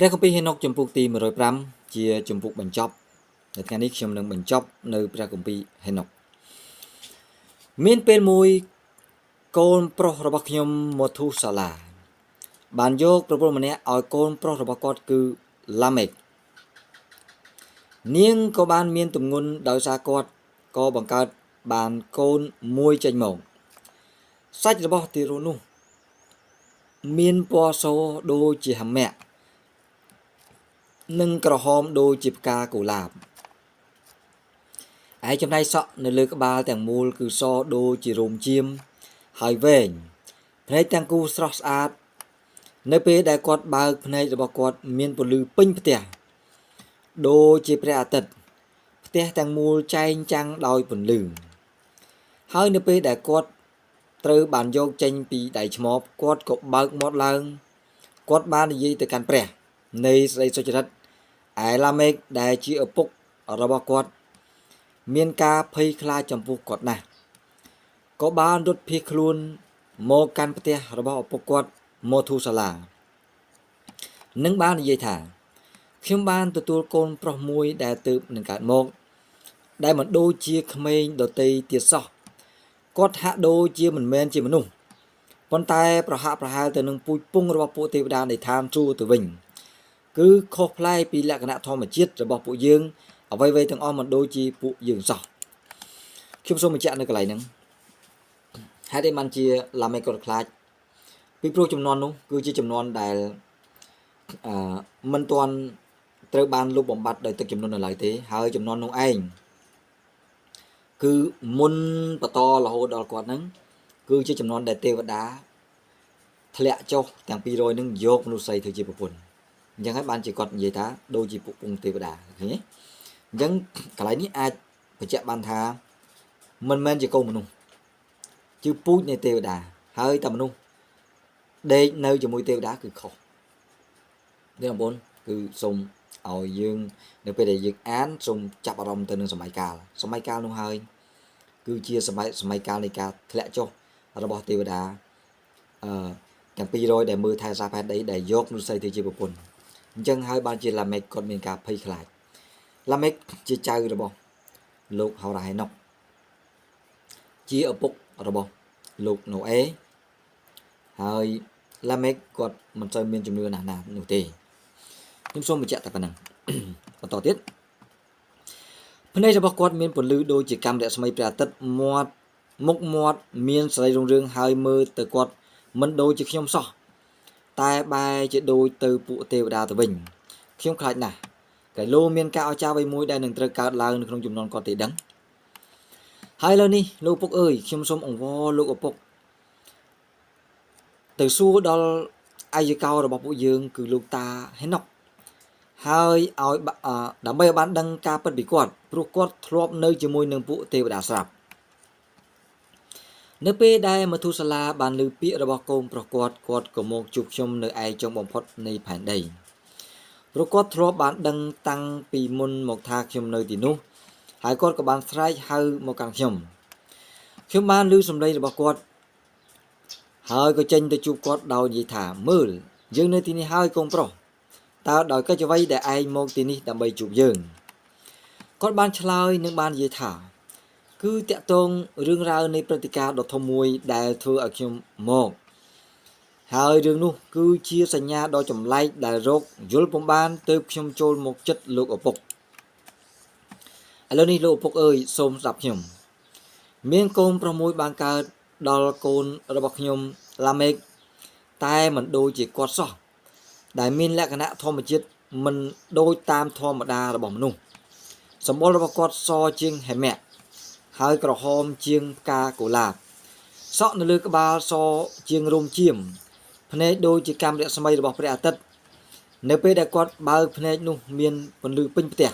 ព្រះគម្ពីរហេណុកជំពូកទី105ជាជំពូកបញ្ចប់នៅថ្ងៃនេះខ្ញុំនឹងបញ្ចប់នៅព្រះគម្ពីរហេណុកមានពេលមួយកូនប្រុសរបស់ខ្ញុំម៉ូធូសាឡាបានយកប្រពន្ធម្នាក់ឲ្យកូនប្រុសរបស់គាត់គឺឡាមេកនាងក៏បានមានទម្ងន់ដោយសារគាត់ក៏បង្កើតបានកូនមួយចេញមកសាច់របស់ទារកនោះមានពណ៌សដូចជាហមៈនិងក្រហមដូចជាផ្កាកុលាបឯចំណែកសក់នៅលើក្បាលទាំងមូលគឺសដូចជារោមចៀមហើយវែងភ្នែកទាំងគូស្រស់ស្អាតនៅពេលដែលគាត់បើកភ្នែករបស់គាត់មានពន្លឺពេញផ្ទះដូចជាព្រះអាទិត្យផ្ទះទាំងមូលចែងចាំងដោយពន្លឺហើយនៅពេលដែលគាត់ត្រូវបានយកចេញពីដៃឆ្មបគាត់ក៏បើកមាត់ឡើងគាត់បាននិយាយទៅកាន់ព្រះនៃស្ដីសុចរិតឯឡាមេកដែលជាឪពុករបស់គាត់មានការភ័យខ្លាចចំពោះគាត់ណាស់ក៏បានរត់ភៀសខ្លួនមកកាន់ផ្ទះរបស់ឪពុកគាត់ម៉ូធូសាឡានិងបាននិយាយថាខ្ញុំបានទទួលកូនប្រុសមួយដែលទើបនឹងកើតមកដែលមិនដូចជាក្មេងដទៃទៀតសោះគាត់ហាក់ដូចជាមិនមែនជាមនុស្សប៉ុន្តែប្រហាក់ប្រហែលទៅនឹងពូជពងរបស់ពួកទេវតានៃឋានសួគ៌ទៅវិញគឺខុសប្លែកពីលក្ខណៈធម្មជាតិរបស់ពួកយើងអ្វីៗទាំងអស់មិនដូចជាពួកយើងសោះខ្ញុំសូមបញ្ជាក់នៅកន្លែងហ្នឹងហេតុអីបានជាឡាមេគាត់ខ្លាចពីព្រោះចំនួននោះគឺជាចំនួនដែលអឺមិនទាន់ត្រូវបានលុបបំបាត់ដោយទឹកចំនួននៅឡើយទេហើយចំនួននោះឯងគឺមុនបន្តរហូតដល់គាត់ហ្នឹងគឺជាចំនួនដែលទេវតាធ្លាក់ចុះទាំង200ហ្នឹងយកមនុស្សស្រីធ្វើជាប្រពន្ធអញ្ចឹងហើយបានជាគាត់និយាយថាដូចជាពួកពងទេវតាឃើញទេអញ្ចឹងកន្លែងនេះអាចបញ្ជាក់បានថាមិនមែនជាកូនមនុស្សជាពូជនៃទេវតាហើយតែមនុស្សដេកនៅជាមួយទេវតាគឺខុសនេះបងប្អូនគឺសូមឲ្យយើងនៅពេលដែលយើងអានសូមចាប់អារម្មណ៍ទៅនឹងសម័យកាលសម័យកាលនោះហើយគឺជាសម័យកាលនៃការធ្លាក់ចុះរបស់ទេវតាអឺទាំង200ដែលមើលថែសារផែនដីដែលយកមនុស្សស្រីទៅជាប្រពន្ធអញ្ចឹងហើយបានជាឡាមេកគាត់មានការភ័យខ្លាចឡាមេកជាចៅរបស់លោកហោរ៉ាហេណុកជាឪពុករបស់លោកណូអេហើយឡាមេកគាត់មិនសូវមានជំនឿណាស់ណានោះទេខ្ញុំសូមបញ្ជាក់តែប៉ុណ្្នឹងបន្តទៀតភ្នែករបស់គាត់មានពន្លឺដូចជាកាំរស្មីព្រះអាទិត្យមាត់មុខមាត់មានសេរីរុងរឿងហើយមើលទៅគាត់មិនដូចជាខ្ញុំសោះតែបែរជាដូចទៅពួកទេវតាទៅវិញខ្ញុំខ្លាចណាស់កែលោមានការអស្ចារ្យអ្វីមួយដែលនឹងត្រូវកើតឡើងនៅក្នុងចំនួនគាត់ទេដឹងហើយឥឡូវនេះលោកឪពុកអើយខ្ញុំសូមអង្វរលោកឪពុកទៅសួរដល់អាយកោរបស់ពួកយើងគឺលោកតាហេណុកហើយឲ្យដើម្បីឲ្យបានដឹងការពិតពីគាត់ព្រោះគាត់ធ្លាប់នៅជាមួយនឹងពួកទេវតាស្រាប់នៅពេលដែលមធុសាឡាបានឮពាក្យរបស់កូនប្រុសគាត់គាត់ក៏មកជួបខ្ញុំនៅឯចុងបំផុតនៃផែនដីព្រោះគាត់ធ្លាប់បានដឹងតាំងពីមុនមកថាខ្ញុំនៅទីនោះហើយគាត់ក៏បានស្រែកហៅមកកាន់ខ្ញុំខ្ញុំបានឮសំឡេងរបស់គាត់ហើយក៏ចេញទៅជួបគាត់ដោយនិយាយថាមើលយើងនៅទីនេះហើយកូនប្រុសតើដោយកិច្ចអ្វីដែលឯងមកទីនេះដើម្បីជួបយើងគាត់បានឆ្លើយនិងបាននិយាយថាគឺតាក់ទងរឿងរ៉ាវនៃព្រឹត្តិការណ៍ដ៏ធំមួយដែលធ្វើឲ្យខ្ញុំមកហើយរឿងនោះគឺជាសញ្ញាដ៏ចម្លែកដែលរកយល់ពុំបានទើបខ្ញុំចូលមកចិត្តលោកឪពុកឥឡូវនេះលោកឪពុកអើយសូមស្ដាប់ខ្ញុំមានកូនប្រុសមួយបានកើតដល់កូនរបស់ខ្ញុំឡាមេកតែមិនដូចជាគាត់សោះដែលមានលក្ខណៈធម្មជាតិមិនដូចតាមធម្មតារបស់មនុស្សសម្បុររបស់គាត់សជាងហេមៈហើយក្រហមជាងផ្កាកុលាបសក់នៅលើក្បាលសជាងរោមចៀមភ្នែកដូចជាកាំរស្មីរបស់ព្រះអាទិត្យនៅពេលដែលគាត់បើកភ្នែកនោះមានពន្លឺពេញផ្ទះ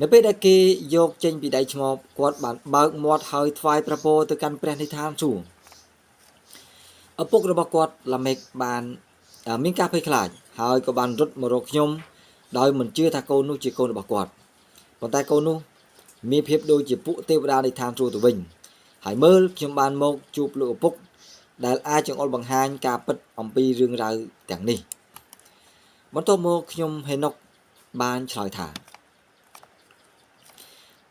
នៅពេលដែលគេយកចេញពីដៃឆ្មបគាត់បានបើកមាត់ហើយថ្វាយព្រះពរទៅកាន់ព្រះនិដ្ឋានសួគ៌ឪពុករបស់គាត់ឡាមេកបានមានការភ័យខ្លាចហើយក៏បានរត់មករកខ្ញុំដោយមិនជឿថាកូននោះជាកូនរបស់គាត់ប៉ុន្តែកូននោះមានភាពដូចជាពួកទេវតានៃឋានសួគ៌ទៅវិញហើយមើលខ្ញុំបានមកជួបលោកឪពុកដែលអាចចង្អុលបង្ហាញការពិតអំពីរឿងរ៉ាវទាំងនេះ បន្ទាប់មកខ្ញុំហេណុកបានឆ្លើយថា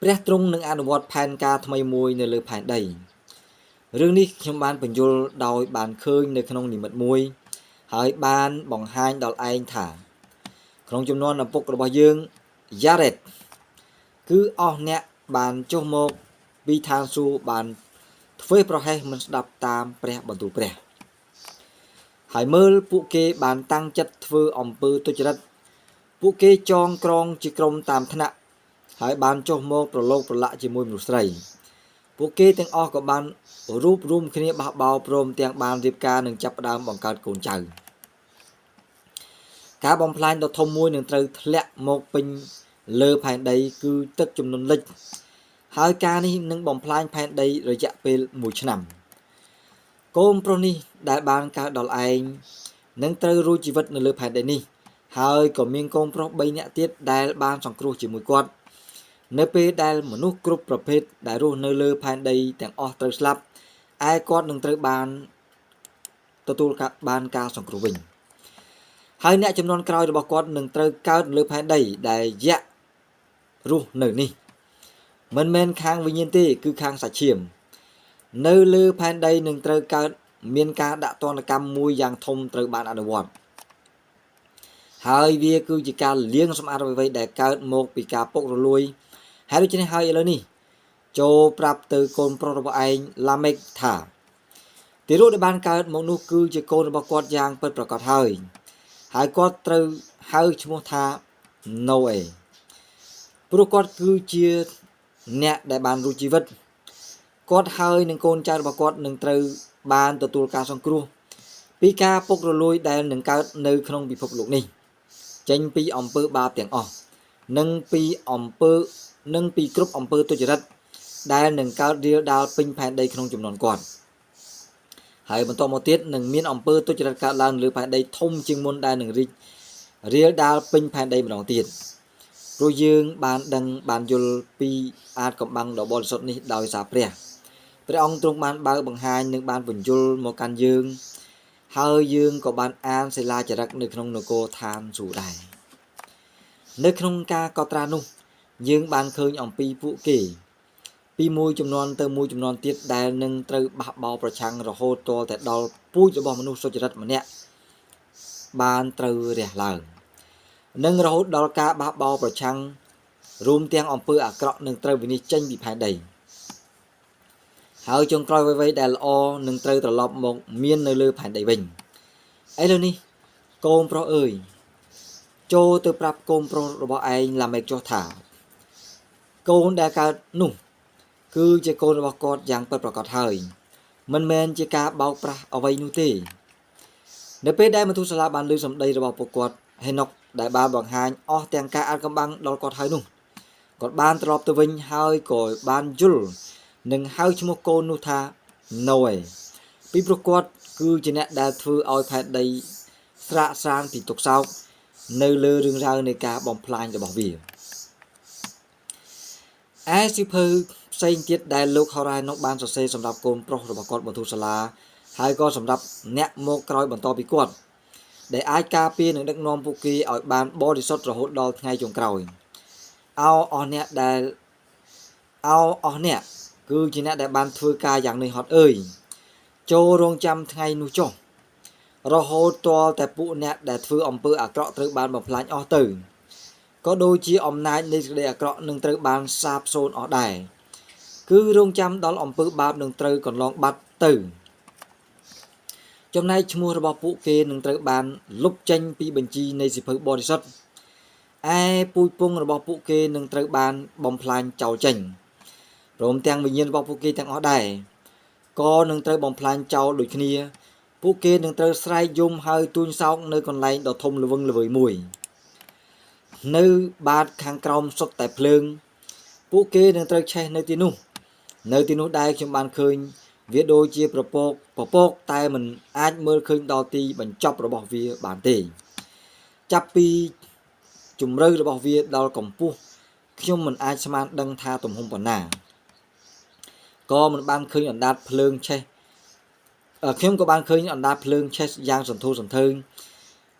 ព្រះទ្រង់នឹងអនុវត្តផែនការថ្មីមួយនៅលើផែនដីរឿងនេះខ្ញុំបានពន្យល់ដោយបានឃើញនៅក្នុងនិមិត្តមួយហើយបានបង្ហាញដល់ឯងថាក្នុងចំនួនឪពុករបស់យើងយ៉ារ៉េតគឺអស់អ្នកបានចុះមកពីឋានសួគ៌បានធ្វើប្រហែសមិនស្ដាប់តាមព្រះបន្ទូលព្រះហើយមើលពួកគេបានតាំងចិត្តធ្វើអំពើទុច្ចរិតពួកគេចងក្រងជាក្រុមតាមថ្នាក់ហើយបានចុះមកប្រឡូកប្រឡាក់ជាមួយមនុស្សស្រីពួកគេទាំងអស់ក៏បានរួបរួមគ្នាបះបោរព្រមទាំងបានរៀបការនិងចាប់ផ្ដើមបង្កើតកូនចៅការបំផ្លាញដ៏ធំមួយនឹងត្រូវធ្លាក់មកពេញលើផែនដីគឺទឹកជំនន់លិចហើយការនេះនឹងបំផ្លាញផែនដីរយៈពេល1ឆ្នាំកូនប្រុសនេះដែលបានកើតដល់ឯងនឹងត្រូវរួចជីវិតនៅលើផែនដីនេះហើយក៏មានកូនប្រុស3នាក់ទៀតដែលបានសង្គ្រោះជាមួយគាត់នៅពេលដែលមនុស្សគ្រប់ប្រភេទដែលរស់នៅលើផែនដីទាំងអស់ត្រូវស្លាប់ឯគាត់នឹងត្រូវបានទទួលបានការសង្គ្រោះវិញហើយអ្នកចំនួនក្រោយរបស់គាត់នឹងត្រូវកើតលើផែនដីដែលយៈរស់នៅនេះមិនមែនខាងវិញ្ញាណទេគឺខាងសាច់ឈាមនៅលើផែនដីនឹងត្រូវកើតមានការដាក់ទណ្ឌកម្មមួយយ៉ាងធំត្រូវបានអនុវត្តហើយវាគឺជាការលាងសម្អាតអ្វីៗដែលកើតមកពីការពុករលួយហើយដូច្នេះហើយឥឡូវនេះចូលប្រាប់ទៅកូនប្រុសរបស់ឯងឡាមេកថាទារកដែលបានកើតមកនោះគឺជាកូនរបស់គាត់យ៉ាងពិតប្រាកដហើយហើយគាត់ត្រូវហៅឈ្មោះថាណូអេព្រោះគាត់គឺជាអ្នកដែលបានរួចជីវិតគាត់ហើយនឹងកូនចៅរបស់គាត់នឹងត្រូវបានទទួលការសង្គ្រោះពីការពុករលួយដែលនឹងកើតនៅក្នុងពិភពលោកនេះចេញពីអំពើបាបទាំងអស់និងពីអំពើនិងពីគ្រប់អំពើទុច្ចរិតដែលនឹងកើតរាលដាលពេញផែនដីក្នុងចំនួនគាត់ហើយបន្តមកទៀតនឹងមានអំពើទុច្ចរិតកើតឡើងលើផែនដីធំជាងមុនដែលនឹងរីករាលដាលពេញផែនដីម្ដងទៀតព្រោះយើងបានដឹងបានយល់ពីអាថ៌កំបាំងដ៏បរិសុទ្ធនេះដោយសារព្រះព្រះអង្គទ្រង់បានបើកបង្ហាញនិងបានពន្យល់មកកាន់យើងហើយយើងក៏បានអានសិលាចារឹកនៅក្នុងនគរឋានសួគ៌ដែរនៅក្នុងការកត់ត្រានោះយើងបានឃើញអំពីពួកគេពីមួយចំនួនទៅមួយចំនួនទៀតដែលនឹងត្រូវបះបោរប្រឆាំងរហូតទាល់តែដល់ពូជរបស់មនុស្សសុចរិតម្នាក់បានត្រូវរះឡើងនិងរហូតដល់ការបះបោរប្រឆាំងរួមទាំងអំពើអាក្រក់នឹងត្រូវវិនិច្ឆ័យចេញពីផែនដីហើយចុងក្រោយអ្វីៗដែលល្អនឹងត្រូវត្រឡប់មកមាននៅលើផែនដីវិញឥឡូវនេះកូនប្រុសអើយចូលទៅប្រាប់កូនប្រុសរបស់ឯងឡាមេកចុះថាកូនដែលកើតនោះគឺជាកូនរបស់គាត់យ៉ាងពិតប្រាកដហើយមិនមែនជាការបោកប្រាស់អ្វីនោះទេនៅពេលដែលមធុសាលាបានលើសម្ដីរបស់ពួកគាត់ហេណុកដែលបានបង្ហាញអស់ទាំងការអាថ៌កំបាំងដល់គាត់ហើយនោះគាត់បានត្រឡប់ទៅវិញហើយក៏បានយល់និងហៅឈ្មោះកូននោះថាណូអេពីព្រោះគាត់គឺជាអ្នកដែលធ្វើឲ្យផែនដីស្រាកស្រានពីទុក្ខសោកនៅលើរឿងរ៉ាវនៃការបំផ្លាញរបស់វាឯសៀវភៅផ្សេងទៀតដែលលោកហោរ៉ាហេណុកបានសរសេរសម្រាប់កូនប្រុសរបស់គាត់មធុសាលាហើយក៏សម្រាប់អ្នកមកក្រោយបន្តពីគាត់ដែលអាចការពារនិងដឹកនាំពួកគេឲ្យបានបរិសុទ្ធរហូតដល់ថ្ងៃចុងក្រោយអោអស់អ្នកដែលអោអស់អ្នកគឺជាអ្នកដែលបានធ្វើការយ៉ាងនឿយហត់អើយចូលរងចាំថ្ងៃនោះចុះរហូតទាល់តែពួកអ្នកដែលធ្វើអំពើអាក្រក់ត្រូវបានបំផ្លាញអស់ទៅក៏ដូចជាអំណាចនៃសេចក្តីអាក្រក់នឹងត្រូវបានសាបសូន្យអស់ដែរគឺរងចាំដល់អំពើបាបនឹងត្រូវកន្លងបាត់ទៅចំណែកឈ្មោះរបស់ពួកគេនឹងត្រូវបានលុបចេញពីបញ្ជីនៃសៀវភៅបរិសុទ្ធឯពូជពងរបស់ពួកគេនឹងត្រូវបានបំផ្លាញចោលចេញព្រមទាំងវិញ្ញាណរបស់ពួកគេទាំងអស់ដែរក៏នឹងត្រូវបំផ្លាញចោលដូចគ្នាពួកគេនឹងត្រូវស្រែកយំហើយទួញសោកនៅកន្លែងដ៏ធំល្វឹងល្វើយមួយនៅបាតខាងក្រោមសុទ្ធតែភ្លើងពួកគេនឹងត្រូវឆេះនៅទីនោះនៅទីនោះដែរខ្ញុំបានឃើញវាដូចជាប្រពកពពកតែមិនអាចមើលឃើញដល់ទីបញ្ចប់របស់វាបានទេចាប់ពីជម្រៅរបស់វាដល់កម្ពស់ខ្ញុំមិនអាចស្មានដឹងថាទំហំប៉ុណ្ណាក៏មិនបានឃើញអណ្ដាតភ្លើងឆេះខ្ញុំក៏បានឃើញអណ្ដាតភ្លើងឆេះយ៉ាងសន្ធោសន្ធើង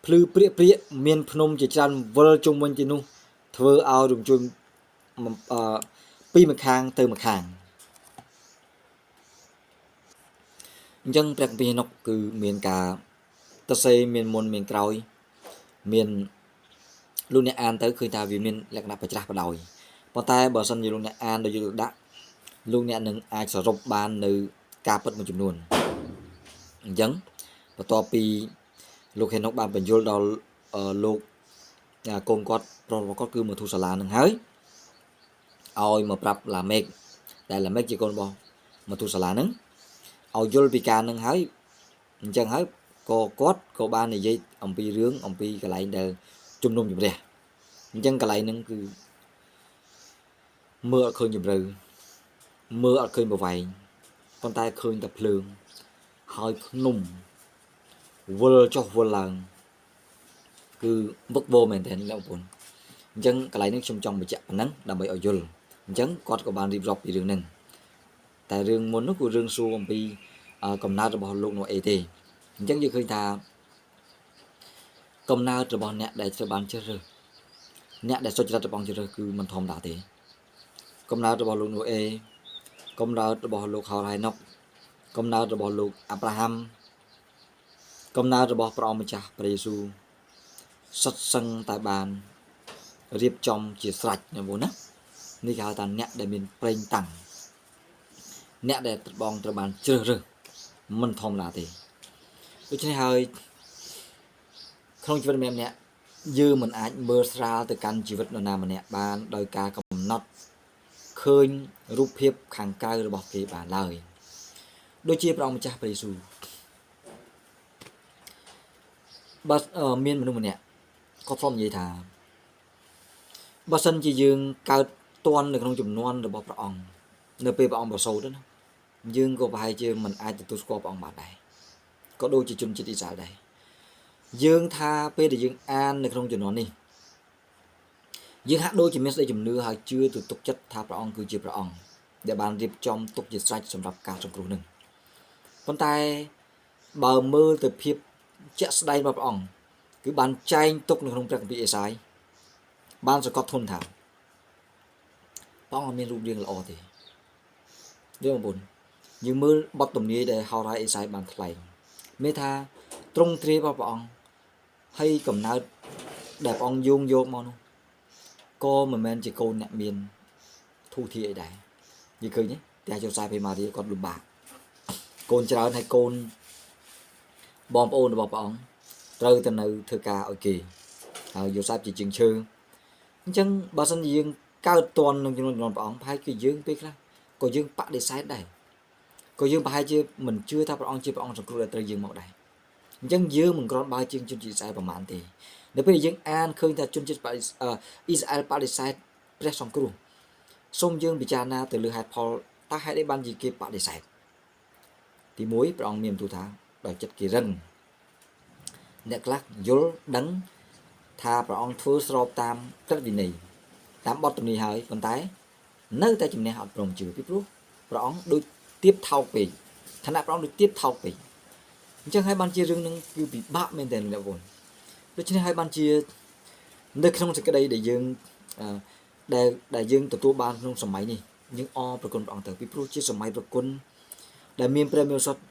ភ្លឺព្រាកព្រាកមានភ្នំជាច្រើនវិលជុំវិញទីនោះធ្វើឲ្យរំជួយអឺពីម្ខាងទៅម្ខាងអញ្ចឹងព្រះគម្ពីរហេណុកគឺមានការតសេមានមុនមានក្រោយមានលោកអ្នកអានទៅឃើញថាវាមានលក្ខណៈបច្រាស់បដោយប៉ុន្តែបើសិនជាលោកអ្នកអានដោយយកដាក់លោកអ្នកនឹងអាចសរុបបាននៅការពិតមួយចំនួនអញ្ចឹងបន្ទាប់ពីលោកហេណុកបានបញ្យល់ដល់លោកកូនគាត់ប្រុសរបស់គាត់គឺមធុសាលានឹងហើយឲ្យមកប្រាប់ឡាមេកដែលឡាមេកជាកូនរបស់មធុសាលានឹងឲ្យយល់ពីការនឹងហើយអញ្ចឹងហើយក៏គាត់ក៏បាននិយាយអំពីរឿងអំពីកន្លែងដែលជំនុំជម្រះអញ្ចឹងកន្លែងហ្នឹងគឺមើលអត់ឃើញជម្រៅមើលអត់ឃើញប្រវែងប៉ុន្តែឃើញតែភ្លើងហើយភ្នំវិលចុះវិលឡើងគឺវឹកវរមែនទែនលោកប្អូនអញ្ចឹងកន្លែងនេះខ្ញុំចង់បញ្ជាក់ប៉ុណ្ណឹងដើម្បីឲ្យយល់អញ្ចឹងគាត់ក៏បានរៀបរាប់ពីរឿងហ្នឹងតែរឿងមុននោះគឺរឿងសួរអំពីកំណើតរបស់លោកណូអេទេអញ្ចឹងយើងឃើញថាកំណើតរបស់អ្នកដែលត្រូវបានជ្រើសរើសអ្នកដែលសុចរិតរបស់ជ្រើសរើសគឺមិនធម្មតាទេកំណើតរបស់លោកណូអេកំណើតរបស់លោកហោរហៃណុកកំណើតរបស់លោកអាប់រ៉ាហាំកំណើតរបស់ព្រះអង្គម្ចាស់ព្រះយេស៊ូវសុទ្ធសឹងតែបានរៀបចំជាស្រេចណាបងណានេះគេហៅថាអ្នកដែលមានប្រេងតាំងអ្នកដែលបងត្រូវបានជ្រើសរើសមិនធម្មតាទេដូច្នេះហើយក្នុងជីវិតម្នាក់ម្នាក់យើងមិនអាចមើលស្រាលទៅកាន់ជីវិតនរណាម្នាក់បានដោយការកំណត់ឃើញរូបភាពខាងក្រៅរបស់គេបានឡើយដូចជាព្រះអង្គម្ចាស់ព្រះយេស៊ូវបើមានមនុស្សម្នាក់គាត់ធ្លាប់និយាយថាបើសិនជាយើងកើតទាន់នៅក្នុងចំនួនរបស់ព្រះអង្គនៅពេលព្រះអង្គប្រសូតណាយើងក៏ប្រហែលជាមិនអាចទទួលស្គាល់ព្រះអង្គបានដែរក៏ដូចជាជនជាតិអ៊ីស្រាអែលដែរយើងថាពេលដែលយើងអាននៅក្នុងជំនាន់នេះយើងហាក់ដូចជាមានសេចក្តីជំនឿហើយជឿទៅទុកចិត្តថាព្រះអង្គគឺជាព្រះអង្គដែលបានរៀបចំទុកជាស្រេចសម្រាប់ការសង្គ្រោះនឹងប៉ុន្តែបើមើលទៅភាពជាក់ស្ដែងរបស់ព្រះអង្គគឺបានចែងទុកនៅក្នុងព្រះគម្ពីរអេសាយបានសង្កត់ធ្ងន់ថាព្រះអង្គមានរូបរាងល្អទេយើងបងប្អូនយើងមើលបទទំនាយដែលហោរាអេសាយបានថ្លែងមានថាទ្រង់ទ្រាយរបស់ព្រះអង្គហើយកំណើតដែលព្រះអង្គយោងយកមកនោះក៏មិនមែនជាកូនអ្នកមានធូធាអីដែរយល់ឃើញទេផ្ទះជូសាភេម៉ារីគាត់លំបាកកូនច្រើនហើយកូនបងប្អូនរបស់ព្រះអង្គត្រូវទៅនៅធ្វើការឲ្យគេហើយយូសាបជាជាងឈើអញ្ចឹងបើសិនជាយើងកើតតន់នឹងចំនួនព្រះអង្គប្រហែលជាយើងពេលខ្លះក៏យើងបដិសេធដែរក៏យើងប្រហែលជាមិនជឿថាព្រះអង្គជាព្រះអង្គសង្គ្រោះដែលត្រូវយើងមកដែរអញ្ចឹងយើងមិនគ្រាន់បើជាងជនជាតិអ៊ីស្រាអែលប្រហែលទេនៅពេលយើងអានឃើញថាជនជាតិអ៊ីស្រាអែលបដិសេធព្រះសង្គ្រោះសូមយើងពិចារណាទៅលើហេតុផលតើហេតុអីបានជាគេបដិសេធទី1ព្រះអង្គមានបន្ទូលថាដោយចិត្តគេរឹងអ្នកខ្លះយល់ដឹងថាព្រះអង្គធ្វើស្របតាមក្រឹតវិន័យតាមបទទំនាយហើយប៉ុន្តែនៅតែជំនះអត់ព្រមជឿពីព្រោះព្រះអង្គដូចទៀបថោកពេកខណៈព្រះអង្គដូចទៀបថោកពេកអញ្ចឹងហើយបានជារឿងនឹងគឺពិបាកមែនទែនអ្នកបងដូច្នេះហើយបានជានៅក្នុងសេចក្តីដែលយើងដែលយើងទទួលបានក្នុងសម័យនេះយើងអរប្រគុណព្រះអង្គទៅពីព្រោះជាសម័យប្រគុណដែលមានព្រះមានសុទ្ធ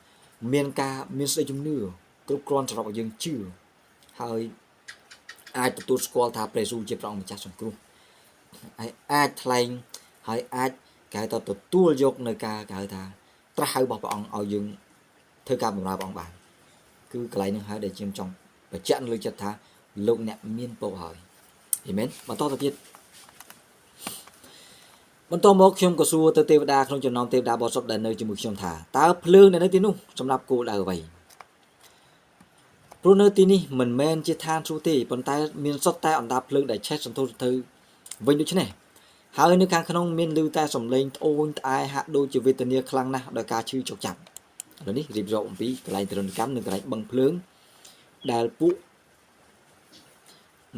មានការមានសេចក្តីជំនឿគ្រប់គ្រាន់សម្រាប់ឲ្យយើងជឿហើយអាចទទួលស្គាល់ថាព្រះយេស៊ូវជាព្រះអង្គម្ចាស់សង្គ្រោះហើយអាចថ្លែងហើយអាចគេហៅថាទទួលយកនៅការគេហៅថាត្រាស់ហៅរបស់ព្រះអង្គឲ្យយើងធ្វើការបម្រើព្រះអង្គបានគឺកន្លែងនេះហើយដែលខ្ញុំចង់បញ្ជាក់នៅលើចិត្តថាលោកអ្នកមានពរហើយអាមែនបន្តទៅទៀតបន្តមកខ្ញុំក៏សួរទៅទេវតាក្នុងចំណោមទេវតាបរិសុទ្ធដែលនៅជាមួយខ្ញុំថាតើភ្លើងដែលនៅទីនោះសម្រាប់គោលដៅអ្វីព្រោះនៅទីនេះមិនមែនជាឋានសួគ៌ទេប៉ុន្តែមានសុទ្ធតែអណ្ដាតភ្លើងដែលឆេះសន្ធោសន្ធៅវិញដូច្នេះហើយនៅខាងក្នុងមានឮតែសំឡេងត្អូញត្អែហាក់ដូចជាវេទនាខ្លាំងណាស់ដោយការឈឺចុកចាប់ឥឡូវនេះរៀបរាប់អំពីកន្លែងទរណកម្មនិងកន្លែងបឹងភ្លើងដែលពួក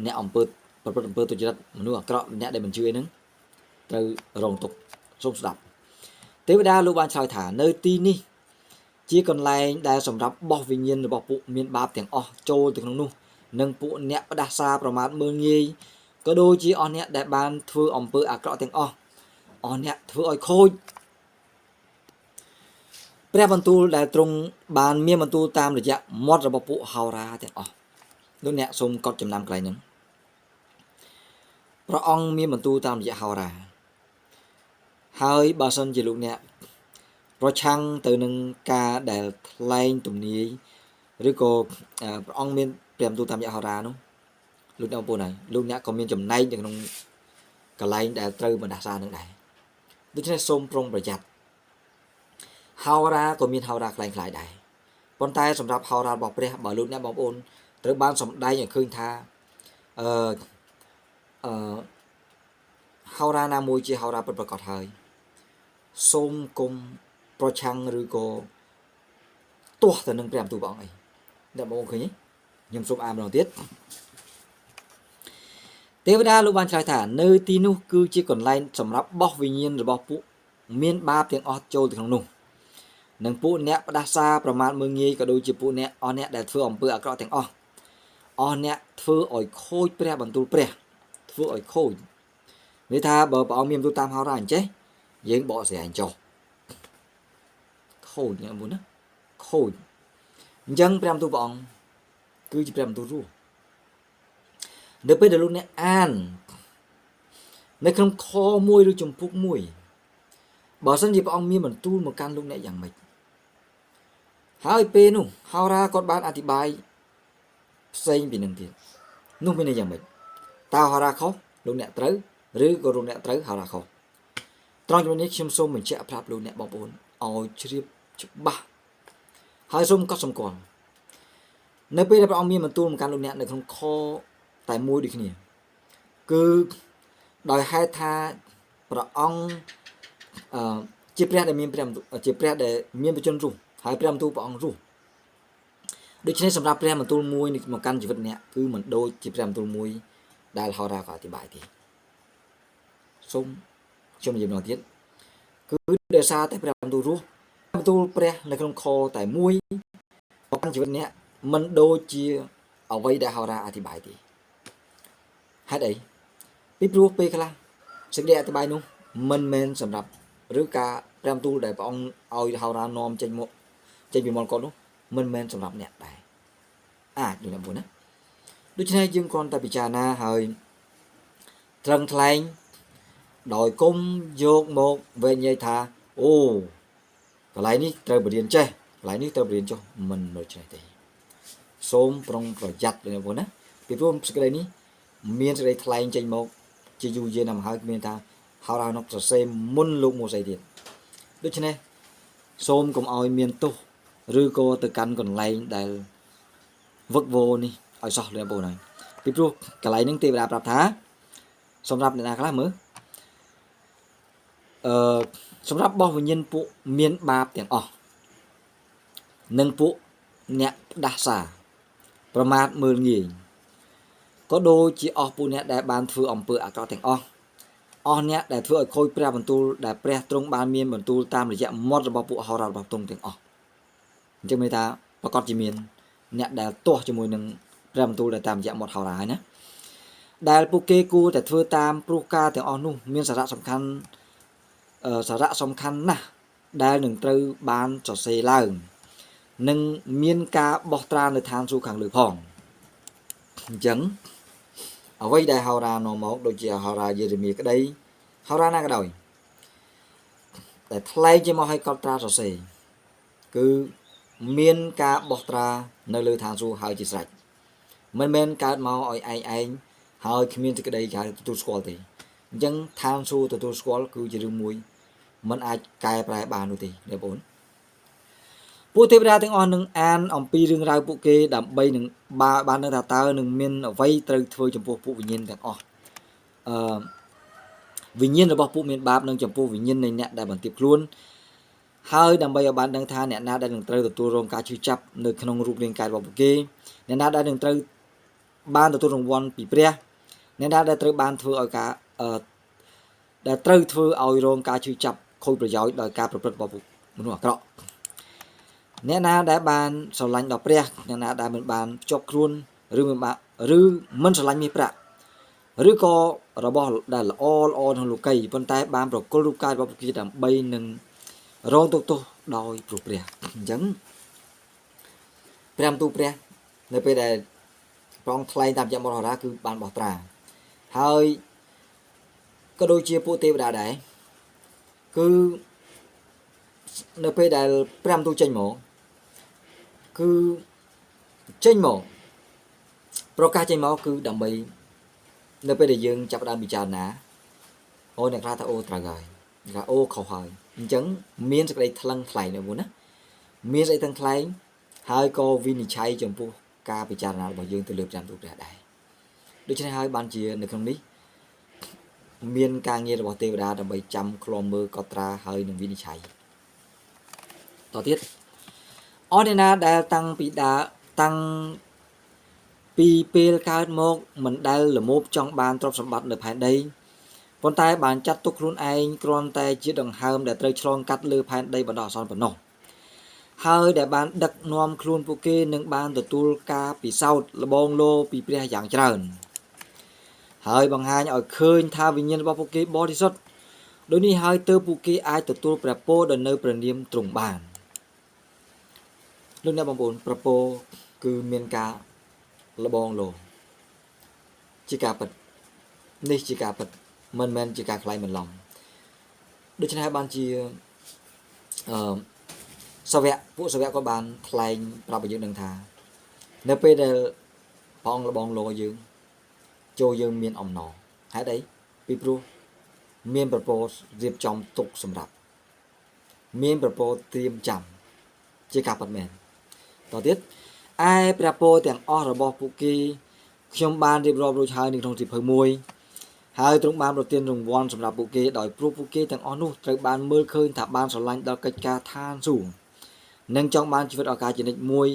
អ្នកអំពើប្រព្រឹត្តអំពើទុច្ចរិតមនុស្សអាក្រក់អ្នកដែលមិនជឿអីហ្នឹងត្រូវរងទុក្ខសូមស្ដាប់ទេវតាលោកបានឆ្លើយថានៅទីនេះជាកន្លែងដែលសម្រាប់បោះវិញ្ញាណរបស់ពួកមានបាបទាំងអស់ចូលទៅក្នុងនោះ និងពួកអ្នកផ្ដាសាប្រមាថមើលងាយក៏ដូចជាអស់អ្នកដែលបានធ្វើអំពើអាក្រក់ទាំងអស់អស់អ្នកធ្វើឲ្យខូចព្រះបន្ទូលដែលទ្រង់បានមានបន្ទូលតាមរយៈមាត់របស់ពួកហោរាទាំងអស់លោកអ្នកសូមកត់ចំណាំកន្លែងហ្នឹងព្រះអង្គមានបន្ទូលតាមរយៈហោរាហើយបើសិនជាលោកអ្នកប្រឆាំងទៅនឹងការដែលថ្លែងទំនាយឬក៏ព្រះអង្គមានព្រះបន្ទូលតាមរយៈហោរានោះលោកអ្នកបងប្អូនហើយលោកអ្នកក៏មានចំណែកនៅក្នុងកន្លែងដែលត្រូវបណ្ដាសានឹងដែរដូច្នេះសូមប្រុងប្រយ័ត្នហោរាក៏មានហោរាคล้ายៗដែរប៉ុន្តែសម្រាប់ហោរារបស់ព្រះបើលោកអ្នកបងប្អូនត្រូវបានសម្ដែងឲ្យឃើញថាអឺអឺហោរាណាមួយជាហោរាពិតប្រាកដហើយសូមគុំប្រឆាំងឬក៏ទាស់ទៅនឹងព្រះបន្ទូលព្រះអង្គអីអ្នកបងប្អូនឃើញទេខ្ញុំសូមអានម្ដងទៀតទេវតាលោកបានឆ្លើយថានៅទីនោះគឺជាកន្លែងសម្រាប់បោះវិញ្ញាណរបស់ពួកមានបាបទាំងអស់ចូលទៅក្នុងនោះនិងពួកអ្នកផ្ដាសាប្រមាថមើលងាយក៏ដូចជាពួកអ្នកអស់អ្នកដែលធ្វើអំពើអាក្រក់ទាំងអស់អស់អ្នកធ្វើឲ្យខូចព្រះបន្ទូលព្រះធ្វើឲ្យខូចន័យថាបើព្រះអង្គមានបន្ទូលតាមហោរាអញ្ចេះយើងបកស្រាយអញ្ចោះខូចអ្នកមុនណាខូចអញ្ចឹងព្រះបន្ទូលព្រះអង្គគឺជាព្រះបន្ទូលរស់នៅពេលដែលលោកអ្នកអាននៅក្នុងខមួយឬជំពូកមួយបើសិនជាព្រះអង្គមានបន្ទូលមកកាន់លោកអ្នកយ៉ាងម៉េចហើយពេលនោះហោរាគាត់បានអធិប្បាយផ្សេងពីនឹងទៀតនោះមានន័យយ៉ាងម៉េចតើហោរាខុសលោកអ្នកត្រូវឬក៏លោកអ្នកត្រូវហោរាខុសត្រង់ចំណុចនេះខ្ញុំសូមបញ្ជាក់ប្រាប់លោកអ្នកបងប្អូនឲ្យជ្រាបច្បាស់ហើយសូមកត់សម្គាល់នៅពេលដែលព្រះអង្គមានបន្ទូលមកកាន់លោកអ្នកនៅក្នុងខតែមួយដូចគ្នាគឺដោយហេតុថាព្រះអង្គអឺជាព្រះដែលមានព្រះជាព្រះដែលមានបជនរស់ហើយព្រះបន្ទូលព្រះអង្គរស់ដូច្នេះសម្រាប់ព្រះបន្ទូលមួយមកកាន់ជីវិតអ្នកគឺមិនដូចជាព្រះបន្ទូលមួយដែលហោរាក៏អធិប្បាយទេសូមខ្ញុំនិយាយម្ដងទៀតគឺដោយសារតែព្រះបន្ទូលរស់បន្ទូលព្រះនៅក្នុងខតែមួយមកកាន់ជីវិតអ្នកមិនដូចជាអ្វីដែលហោរាអធិប្បាយទេហេតុអីពីព្រោះពេលខ្លះសេចក្តីអធិប្បាយនោះមិនមែនសម្រាប់ឬការព្រះបន្ទូលដែលព្រះអង្គឲ្យហោរានាំចេញមកចេញពីមាត់គាត់នោះមិនមែនសម្រាប់អ្នកដែរអាចដូចអ្នកមុនណាដូច្នេះយើងគ្រាន់តែពិចារណាហើយត្រឹងថ្លែងដោយគុំយកមកវែងញែកថាអូកន្លែងនេះត្រូវបរៀនចេះកន្លែងនេះត្រូវបរៀនចុះមិនដូច្នេះទេសូមប្រុងប្រយ័ត្នដូចអ្នកមុនណាពីព្រោះសេចក្តីនេះមានសេចក្តីថ្លែងចេញមកជាយូរយារណាស់មកហើយមានថាហោរានោះសរសេរមុនលោកម៉ូសេទៀតដូច្នេះសូមកុំឲ្យមានទោសឬក៏ទៅកាន់កន្លែងដែលវឹកវរនេះឲ្យសោះលោកបងប្អូនហើយពីព្រោះកន្លែងហ្នឹងទេវតាប្រាប់ថាសម្រាប់អ្នកណាខ្លះមើលអឺសម្រាប់បោះវិញ្ញាណពួកមានបាបទាំងអស់និងពួកអ្នកផ្ដាសាប្រមាថមើលងាយក៏ដូចជាអស់ពួកអ្នកដែលបានធ្វើអំពើអាក្រក់ទាំងអស់អស់អ្នកដែលធ្វើឲ្យខូចព្រះបន្ទូលដែលព្រះទ្រង់បានមានបន្ទូលតាមរយៈមាត់របស់ពួកហោរារបស់ទ្រង់ទាំងអស់អញ្ចឹងមានថាប្រកាសជាមានអ្នកដែលទាស់ជាមួយនឹងព្រះបន្ទូលដែលតាមរយៈមាត់ហោរាហើយណាដែលពួកគេគួរតែធ្វើតាមព្រោះការទាំងអស់នោះមានសារៈសំខាន់សារៈសំខាន់ណាស់ដែលនឹងត្រូវបានសរសេរឡើងនិងមានការបោះត្រានៅឋានសួគ៌ខាងលើផងអញ្ចឹងអ្វីដែលហោរានាំមកដូចជាហោរាយេរេមៀក្តីហោរាណាក៏ដោយតែថ្លែងជាមកឲ្យកត់ត្រាសរសេរគឺមានការបោះត្រានៅលើឋានសួគ៌ហើយជាស្រេចមិនមែនកើតមកឲ្យឯងឯងហើយគ្មានសេចក្តីគេហៅទទួលស្គាល់ទេអញ្ចឹងឋានសួគ៌ទទួលស្គាល់គឺជារឿងមួយมันអាចកែប្រែបាននោះទេបងប្អូនពួកទេវតាទាំងអស់នឹងអានអំពីរឿងរ៉ាវពួកគេដើម្បីនឹងបើបានដឹងថាតើនឹងមានអ្វីត្រូវធ្វើចំពោះពួកវិញ្ញាណទាំងអស់អឺវិញ្ញាណរបស់ពួកមានបាបនិងចំពោះវិញ្ញាណនៃអ្នកដែលបន្ទាបខ្លួនហើយដើម្បីឲ្យបានដឹងថាអ្នកណាដែលនឹងត្រូវទទួលរងការឈឺចាប់នៅក្នុងរូបរាងកាយរបស់ពួកគេអ្នកណាដែលនឹងត្រូវបានទទួលរង្វាន់ពីព្រះអ្នកណាដែលត្រូវបានធ្វើឲ្យការអឺដែលត្រូវធ្វើឲ្យរងការឈឺចាប់ខូចប្រយោជន៍ដោយការប្រព្រឹត្តរបស់មនុស្សអាក្រក់អ្នកណាដែលបានស្រឡាញ់ដល់ព្រះអ្នកណាដែលមិនបានភ្ជាប់ខ្លួនឬមិនបាន ឬមិនស្រឡាញ់មាសប្រាក់ឬក៏របស់ដែលល្អល្អក្នុងលោកីប៉ុន្តែបានប្រគល់រូបកាយរបស់ពួកគេដើម្បីនឹងរងទុក្ខទោសដោយព្រោះព្រះអញ្ចឹងព្រះទូព្រះនៅពេលដែលព្រះអង្គថ្លែងតាមរយៈមរហរាគឺបានបោះត្រាហើយក៏ដូចជាពួកទេវតាដែរគឺនៅពេលដែលព្រះទូចេញមកគឺចេញមកប្រកាសចេញមកគឺដើម្បីនៅពេលដែលយើងចាប់ផ្ដើមពិចារណាអូអ្នកខ្លះថាអូត្រូវហើយអ្នកខ្លះអូខុសហើយអញ្ចឹងមានសេចក្តីថ្លឹងថ្លែងនៅមុនណាមានសេចក្តីថ្លឹងថ្លែងហើយក៏វិនិច្ឆ័យចំពោះការពិចារណារបស់យើងទៅលើព្រះទូព្រះដែរដូច្នេះហើយបានជានៅក្នុងនេះមានការងាររបស់ទេវតាដើម្បីចាំឃ្លាំមើលកត់ត្រាហើយនឹងវិនិច្ឆ័យតទៀតអស់អ្នកណាដែលតាំងពីដាតាំងពីពេលកើតមកមិនដែលល្មោភចង់បានទ្រព្យសម្បត្តិនៅផែនដីប៉ុន្តែបានចាត់ទុកខ្លួនឯងគ្រាន់តែជាដង្ហើមដែលត្រូវឆ្លងកាត់លើផែនដីបណ្ដោះអាសន្នប៉ុណ្ណោះហើយដែលបានដឹកនាំខ្លួនពួកគេនឹងបានទទួលការពិសោធន៍លបងលោពីព្រះយ៉ាងច្រើនហើយបង្ហាញឲ្យឃើញថាវិញ្ញាណរបស់ពួកគេបរិសុទ្ធដូចនេះហើយទើបពួកគេអាចទទួលព្រះពរដែលនៅព្រះនាមទ្រង់បានលោកអ្នកបងប្អូនព្រះពរគឺមានការលបងលោជាការពិតនេះជាការពិតមិនមែនជាការក្លែងបន្លំដូច្នេះហើយបានជាអឺសាវកពួកសាវកក៏បានថ្លែងប្រាប់ឲ្យយើងដឹងថានៅពេលដែលព្រះអង្គលបងលោយើងចូលយើងមានអំណរហេតុអីពីព្រោះមានប្រពោរៀបចំទុកសម្រាប់មានប្រពោត្រៀមចាំជាការពិតមែនតទៀតឯព្រះពរទាំងអស់របស់ពួកគេខ្ញុំបានរៀបរាប់រួចហើយនៅក្នុងសៀវភៅមួយហើយទ្រង់បានប្រទានរង្វាន់សម្រាប់ពួកគេដោយព្រោះពួកគេទាំងអស់នោះត្រូវបានមើលឃើញថាបានស្រឡាញ់ដល់កិច្ចការឋានសួគ៌និងចង់បានជីវិតឱកាសជានិច្ចមួយ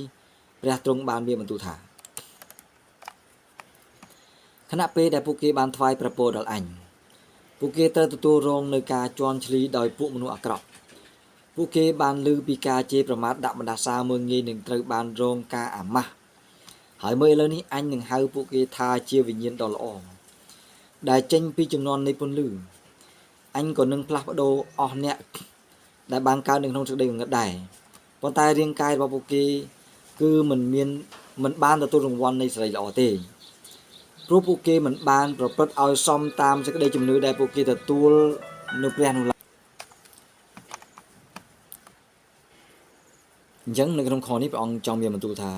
ព្រះទ្រង់បានមានបន្ទូលថាខណៈពេលដែលពួកគេបានថ្វាយព្រះពរដល់អញពួកគេត្រូវទទួលរងនៅការជន់ឈ្លីដោយពួកមនុស្សអាក្រក់ពួកគេបានឮពីការជេរប្រមាថដាក់បណ្ដាសាមើលងាយនឹងត្រូវបានរងការអាម៉ាស់ហើយមើលឥឡូវនេះអញនឹងហៅពួកគេថាជាវិញ្ញាណដ៏ល្អដែលចេញពីចំនួននៃពន្លឺអញក៏នឹងផ្លាស់ប្ដូរអស់អ្នកដែលបានកើតនៅក្នុងសេចក្តីងងឹតដែរប៉ុន្តែរាងកាយរបស់ពួកគេគឺមិនមានមិនបានទទួលរង្វាន់នៃសេរីល្អទេព្រោះពួកគេមិនបានប្រព្រឹត្តឲ្យសមតាមសេចក្តីជំនឿដែលពួកគេទទួលនៅព្រះនោះឡើយអញ្ចឹងនៅក្នុងខនេះព្រះអង្គចង់មានបន្ទូលថា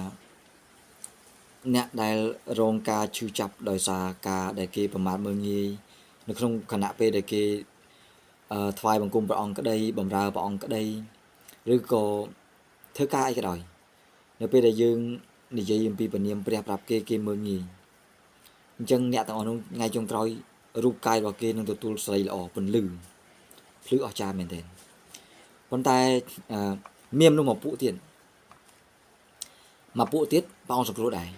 អ្នកដែលរងការឈឺចាប់ដោយសារការដែលគេប្រមាថមើលងាយនៅក្នុងខណៈពេលដែលគេថ្វាយបង្គំព្រះអង្គក្តីបំរើព្រះអង្គក្តីឬក៏ធ្វើការអីក៏ដោយនៅពេលដែលយើងនិយាយអំពីព្រះនាមព្រះប្រាប់គេគេមើលងាយអញ្ចឹងអ្នកទាំងអស់នោះថ្ងៃចុងក្រោយរូបកាយរបស់គេនឹងទទួលស្រីល្អពន្លឺភ្លឺអស្ចារ្យមែនទែនប៉ុន្តែមានមនុស្សមួយពួកទៀតព្រះអង្គសង្គ្រោះដែរ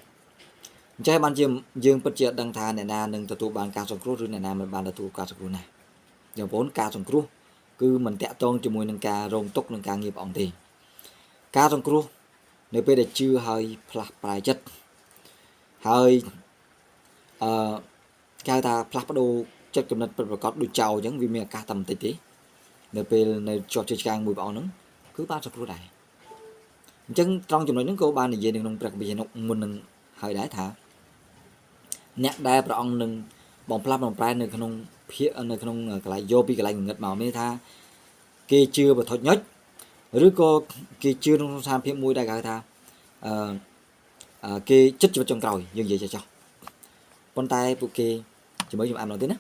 អញ្ចឹងបានជាយើងពិតជាដឹងថាអ្នកណានឹងទទួលបានការសង្គ្រោះឬអ្នកណាមិនបានទទួលការសង្គ្រោះណាបងប្អូនការសង្គ្រោះគឺមិនតាក់ទងជាមួយនឹងការរងទុក្ខនិងការងារព្រះអង្គទេការសង្គ្រោះនៅពេលដែលជឿហើយផ្លាស់ប្រែចិត្តហើយអឺគេហៅថាផ្លាស់ប្ដូរចិត្តគំនិតពិតប្រាកដដូចចោលអញ្ចឹងវាមានឱកាសតែបន្តិចទេនៅពេលនៅជាប់ជាឆ្កាងមួយព្រះអង្គហ្នឹងគឺបានសង្គ្រោះដែរអញ្ចឹងត្រង់ចំណុចហ្នឹងក៏បាននិយាយនៅក្នុងព្រះគម្ពីរហេណុកមុននឹងហើយដែរថាអ្នកដែលព្រះអង្គនឹងបំផ្លាស់បំប្រែនៅក្នុងភាគនៅក្នុងកន្លែងយកពីកន្លែងងងឹតមកមានថាគេជឿបថុចញុចឬក៏គេជឿក្នុងស្ថានភាពមួយដែលគេហៅថាអឺគេចិត្តជីវិតចុងក្រោយយើងនិយាយចោះប៉ុន្តែពួកគេជាមួយខ្ញុំអានម្ដងទៀតណា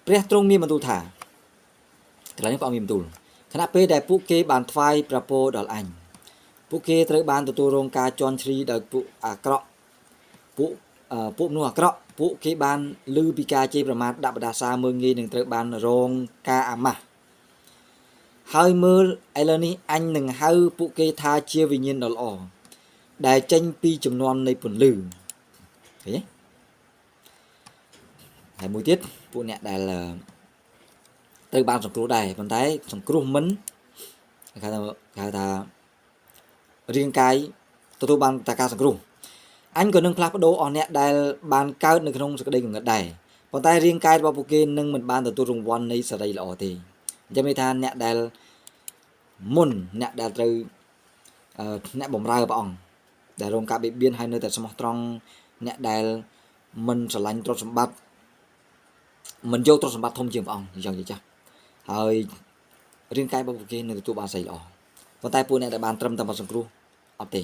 ព្រះទ្រង់មានបន្ទូលថាកន្លែងនេះព្រះអង្គមានបន្ទូលខណៈពេលដែលពួកគេបានថ្វាយព្រះពរដល់អញពួកគេត្រូវបានទទួលរងការជន់ឈ្លីដោយពួកអាក្រក់ពួកពួកមនុស្សអាក្រក់ពួកគេបានឮពីការជេរប្រមាថដាក់បណ្ដាសាមើលងាយនឹងត្រូវបានរងការអាម៉ាស់ហើយមើលឥឡូវនេះអញនឹងហៅពួកគេថាជាវិញ្ញាណដ៏ល្អដែលចេញពីចំនួននៃពន្លឺឃើញទេហើយមួយទៀតពួកអ្នកដែលត្រូវបានសង្គ្រោះដែរប៉ុន្តែសង្គ្រោះមិនគេហៅថារាងកាយទទួលបានតែការសង្គ្រោះ អញក៏នឹងផ្លាស់ប្ដូរអស់អ្នកដែលបានកើតនៅក្នុងសេចក្តីងងឹតដែរប៉ុន្តែរាងកាយរបស់ពួកគេនឹងមិនបានទទួលរង្វាន់នៃសេរីល្អទេអញ្ចឹងមានថាអ្នកដែលមុនអ្នកដែលត្រូវអ្នកបំរើព្រះអង្គដែលរងការបៀតបៀនហើយនៅតែស្មោះត្រង់អ្នកដែលមិនស្រឡាញ់ទ្រព្យសម្បត្តិមិនយកទ្រព្យសម្បត្តិធំជាងព្រះអង្គអញ្ចឹងចាស់ហើយរាងកាយរបស់ពួកគេនឹងទទួលបានសេរីល្អប៉ុន្តែពួកអ្នកដែលបានត្រឹមតែមកសង្គ្រោះអត់ទេ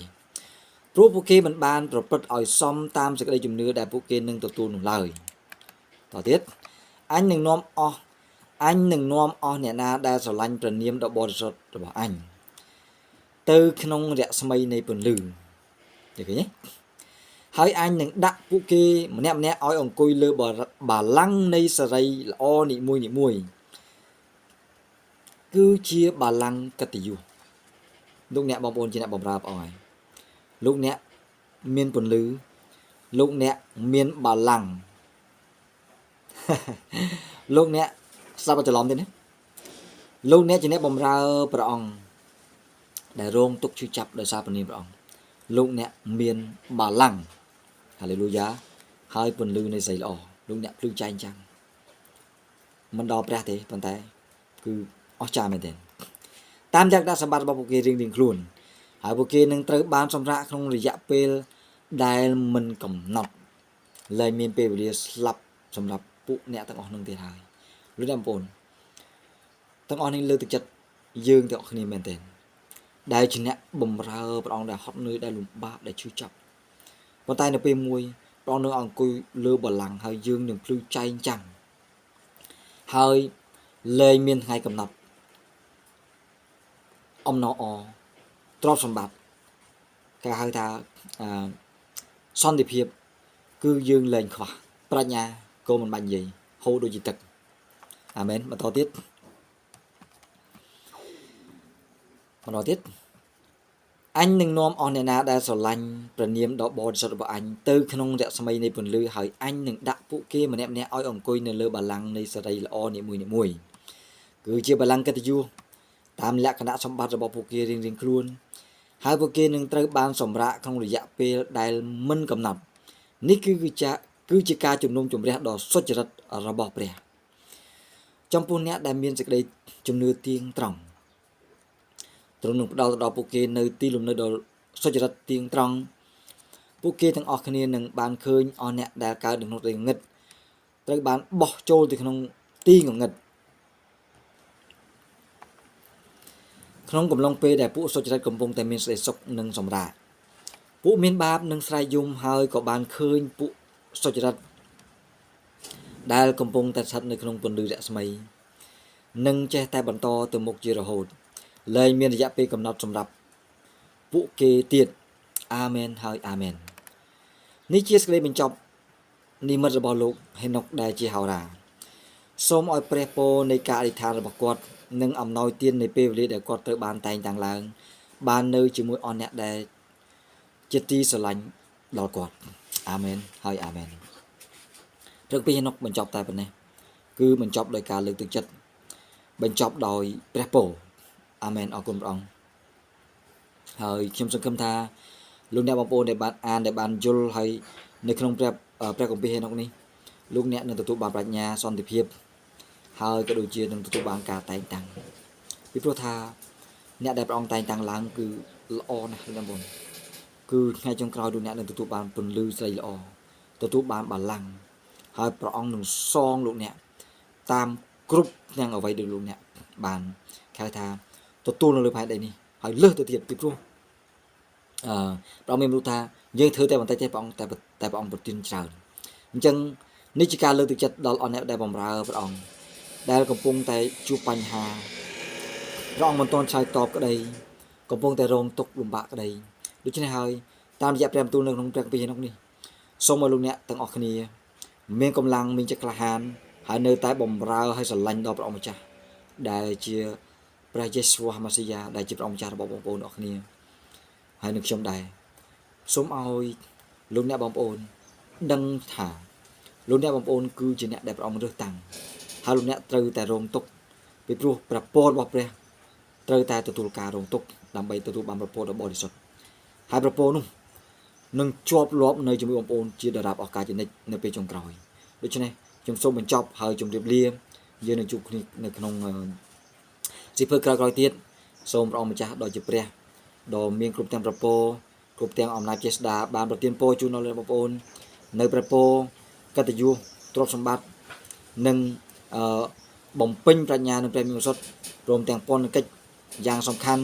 ព្រោះពួកគេមិនបានប្រព្រឹត្តឲ្យសមតាមសេចក្តីជំនឿដែលពួកគេនឹងទទួលនោះឡើយតទៀតអញនឹងនាំអស់អញនឹងនាំអស់អ្នកណាដែលស្រឡាញ់ព្រះនាមដ៏បរិសុទ្ធរបស់អញទៅក្នុងរស្មីនៃពន្លឺឃើញទេហើយអញនឹងដាក់ពួកគេម្នាក់ម្នាក់ឲ្យអង្គុយលើបាឡាំងនៃសេរីល្អនីមួយនីមួយគឺជាបាឡាំងកិត្តិយសលោកអ្នកបងប្អូនជាអ្នកបម្រើព្រះអង្គហើយលោកអ្នកមានពន្លឺលោកអ្នកមានបាឡាំងលោកអ្នកស្ដាប់ច្រឡំទេណាលោកអ្នកជាអ្នកបម្រើព្រះអង្គដែលរងទុក្ខឈឺចាប់ដោយសារព្រះនាមព្រះអង្គលោកអ្នកមានបាឡាំងហាឡេលូយ៉ាហើយពន្លឺនៃស្រីល្អលោកអ្នកភ្លឺចែងចាំងមិនដល់ព្រះទេប៉ុន្តែគឺអស្ចារ្យមែនទែនតាមយ៉ាងដាក់សម្បត្តិរបស់ពួកគេរៀងៗខ្លួនហើយពួកគេនឹងត្រូវបានសម្រាកក្នុងរយៈពេលដែលមិនកំណត់លែងមានពេលវេលាស្លាប់សម្រាប់ពួកអ្នកទាំងអស់នឹងទៀតហើយលោកអ្នកបងប្អូនទាំងអស់នេះលើកទឹកចិត្តយើងទាំងអស់គ្នាមែនទែនដែលជាអ្នកបំរើព្រះអង្គដែលហត់នឿយដែលលំបាកដែលឈឺចាប់ប៉ុន្តែនៅពេលមួយព្រះអង្គនឹងអង្គុយលើបល្ល័ង្កហើយយើងនឹងភ្លឺចែងចាំងហើយលែងមានថ្ងៃកំណត់អំណរអទ្រព្យសម្បត្តិគេហៅថាសន្តិភាពគឺយើងលែងខ្វះប្រាជ្ញាក៏មិនបាច់និយាយហូរដូចជាទឹកអាមែនបន្តទៀតបន្តទៀតអញនឹងនាំអស់អ្នកណាដែលស្រឡាញ់ព្រះនាមដ៏បរិសុទ្ធរបស់អញទៅក្នុងរស្មីនៃពន្លឺហើយអញនឹងដាក់ពួកគេម្នាក់ៗឲ្យអង្គុយនៅលើបល្ល័ង្កនៃសេរីល្អនីមួយៗគឺជាបល្ល័ង្កកិត្តិយសតាមលក្ខណៈសម្បត្តិរបស់ពួកគេរៀងៗខ្លួនហើយពួកគេនឹងត្រូវបានសម្រាកក្នុងរយៈពេលដែលមិនកំណត់នេះគឺជាការជំនុំជម្រះដ៏សុចរិតរបស់ព្រះចំពោះអ្នកដែលមានសេចក្តីជំនឿទៀងត្រង់ទ្រង់នឹងផ្ដល់ទៅដល់ពួកគេនៅទីលំនៅដ៏សុចរិតទៀងត្រង់ពួកគេទាំងអស់គ្នានឹងបានឃើញអស់អ្នកដែលកើតនៅក្នុងទីងងឹតត្រូវបានបោះចូលទៅក្នុងទីងងឹតក្នុងកំឡុងពេលដែលពួកសុចរិតកំពុងតែមានសេចក្តីសុខនិងសម្រាកពួកមានបាបនឹងស្រែកយំហើយក៏បានឃើញពួកសុចរិតដែលកំពុងតែស្ថិតនៅក្នុងពន្លឺរស្មីនឹងចេះតែបន្តទៅមុខជារហូតលែងមានរយៈពេលកំណត់សម្រាប់ពួកគេទៀតអាមែនហើយអាមែននេះជាសេចក្តីបញ្ចប់និមិត្តរបស់លោកហេណុកដែលជាហោរាសូមឲ្យព្រះពរនៃការអធិដ្ឋានរបស់គាត់និងអំណោយទាននៃពេលវេលាដែលគាត់ត្រូវបានតែងតាំងឡើងបាននៅជាមួយអស់អ្នកដែលជាទីស្រឡាញ់ដល់គាត់អាមែនហើយអាមែនព្រឹកពីហេណុកបញ្ចប់តែប៉ុណ្ណេះគឺបញ្ចប់ដោយការលើកទឹកចិត្តបញ្ចប់ដោយព្រះពរអាមែនអរគុណព្រះអង្គហើយខ្ញុំសង្ឃឹមថាលោកអ្នកបងប្អូនដែលបានអានដែលបានយល់ហើយនៅក្នុងព្រះគម្ពីរហេណុកនេះលោកអ្នកនឹងទទួលបានប្រាជ្ញាសន្តិភាពហើយក៏ដូចជានឹងទទួលបានការតែងតាំងពីព្រោះថាអ្នកដែលព្រះអង្គតែងតាំងឡើងគឺល្អណាស់លោកអ្នកបងប្អូនគឺថ្ងៃចុងក្រោយលោកអ្នកនឹងទទួលបានពន្លឺស្រីល្អទទួលបានបល្ល័ង្កហើយព្រះអង្គនឹងសងលោកអ្នកតាមគ្រប់ទាំងអ្វីដែលលោកអ្នកបានគេហៅថាទទួលនៅលើផែនដីនេះហើយលើសទៅទៀតពីព្រោះព្រះអង្គមានรู้ថាយើងធ្វើតែបន្តិចទេព្រះអង្គតែព្រះអង្គប្រទានច្រើនអញ្ចឹងនេះជាការលើកទឹកចិត្តដល់អស់អ្នកដែលបម្រើព្រះអង្គដែលកំពុងតែជួបបញ្ហាព្រះអង្គមិនទាន់ឆ្លើយតបក្តីកំពុងតែរងទុក្ខលំបាកក្តីដូច្នេះហើយតាមរយៈព្រះបន្ទូលនៅក្នុងព្រះគម្ពីរនោះនេះសូមឲ្យលោកអ្នកទាំងអស់គ្នាមានកម្លាំងមានចិត្តក្លាហានហើយនៅតែបម្រើឲ្យស្រឡាញ់ដល់ព្រះអង្គម្ចាស់ដែលជាព្រះយេស៊ូវម៉ាស៊ីយ៉ាដែលជាព្រះអង្គម្ចាស់របស់បងប្អូនអស់គ្នាហើយនឹងខ្ញុំដែរសូមឲ្យលោកអ្នកបងប្អូនដឹងថាលោកអ្នកបងប្អូនគឺជាអ្នកដែលព្រះអង្គរើសតាំងហើយលោកអ្នកត្រូវតែរងទុក្ខពីព្រោះព្រះពររបស់ព្រះត្រូវតែទទួលការរងទុក្ខដើម្បីទទួលបានព្រះពរដ៏បរិសុទ្ធហើយព្រះពរនោះ នឹងជាប់លាប់នៅជាមួយបងប្អូនជាដរាបអស់កល្បជានិច្ចនៅពេលចុងក្រោយដូច្នេះខ្ញុំសូមបញ្ចប់ហើយជម្រាបលាយើងនឹងជួបគ្នានៅក្នុងសៀវភៅក្រោយៗទៀតសូមព្រះអង្គម្ចាស់ដ៏ជាព្រះដ៏មានគ្រប់ទាំងព្រះពរគ្រប់ទាំងអំណាចចេស្តាបានប្រទានពរជូនដល់បងប្អូននៅព្រះពរកតញ្ញូទ្រព្យសម្បត្តិនិងអឺបំពេញប្រាជ្ញានិងព្រះមានឱសថព្រមទាំងពន្ធកិច្ចយ៉ាងសំខាន់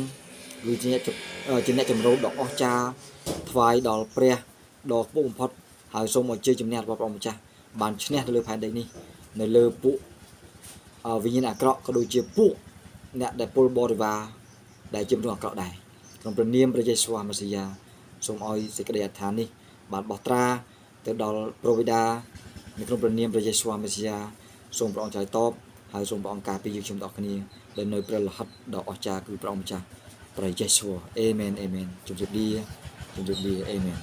គឺជាអ្នកជាអ្នកចម្រូតដ៏អស្ចារ្យថ្វាយដល់ព្រះដ៏ខ្ពស់បំផុតហើយសូមឲ្យជ័យជំនះរបស់ព្រះអង្គម្ចាស់បានឈ្នះទៅលើផែនដីនេះនៅលើពួកវិញ្ញាណអាក្រក់ក៏ដូចជាពួកអ្នកដែលពលបរិវារដែលជាមនុស្សអាក្រក់ដែរក្នុងព្រះនាមព្រះយេស៊ូវមេស៊ីយ៉ាសូមឲ្យសេចក្តីអធិដ្ឋាននេះបានបោះត្រាទៅដល់ព្រះបិតានៅក្នុងព្រះនាមព្រះយេស៊ូវមេស៊ីយ៉ាសូមព្រះអង្គឆ្លើយតបហើយសូមព្រះអង្គការពារយើងខ្ញុំទាំងអស់គ្នាដែលនៅព្រះលោហិតដ៏អស្ចារ្យគឺព្រះអង្គម្ចាស់ព្រះយេស៊ូវអេមែនអេមែនជម្រាបលាជម្រាបលាអេមែន។